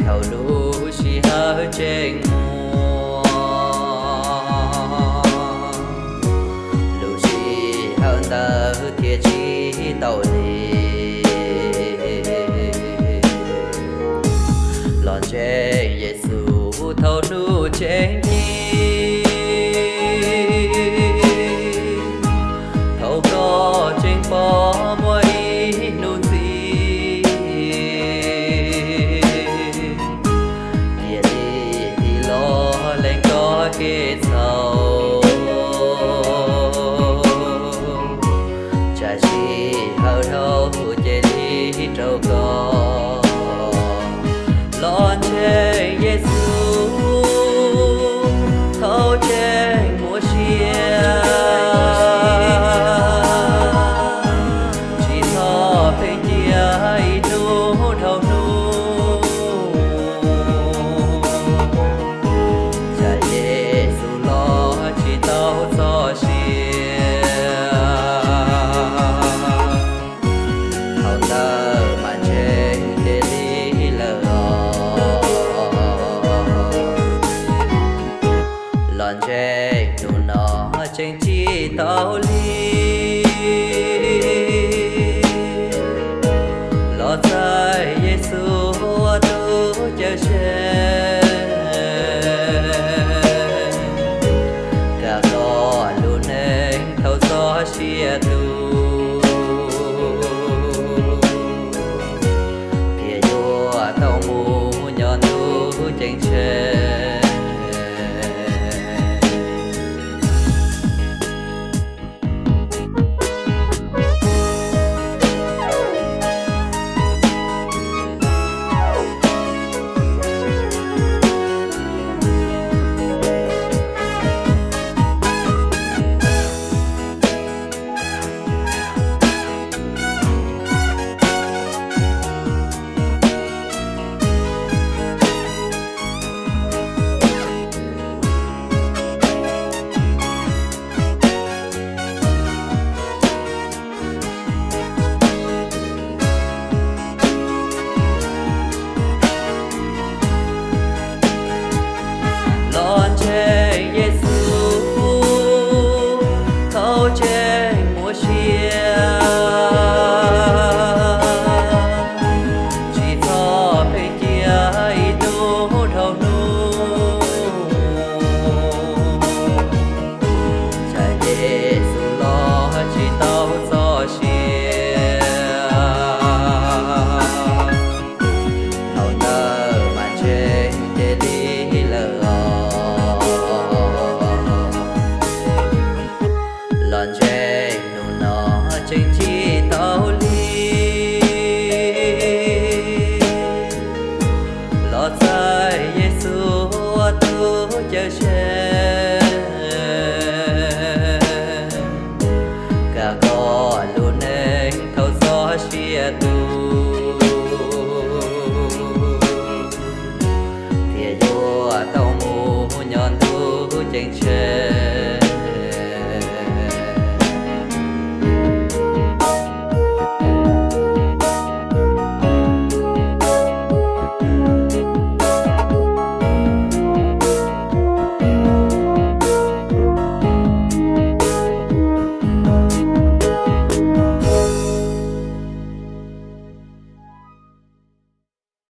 Thaum lub sij hawm tseem muaj, lub sij hawm ntawd thiaj tsis tau li. Los ntseeg Yexus thaum hnub tseem civ, thaum koj tseem pom muaj ib hnub ntxiv, cia li tig los lees koj kev txhaum, tsam sij hawm dhau cia li raug koj. Los ntseeg Yexus thaum tseem muaj sia, tsis txhob pheej cia ib hnub dhau hnub, tsam Yexus los tsis tau txoj sia. Thaum ntawd mas ntseeg cia li lawm os. Los ntseeg hnub no tseem tsis tau li, los txais Yexus ua tus cawm seej, kam koj lub neej thaum txoj sia tu, thiaj yuav tau mus nyob ntuj ceeb tsheej.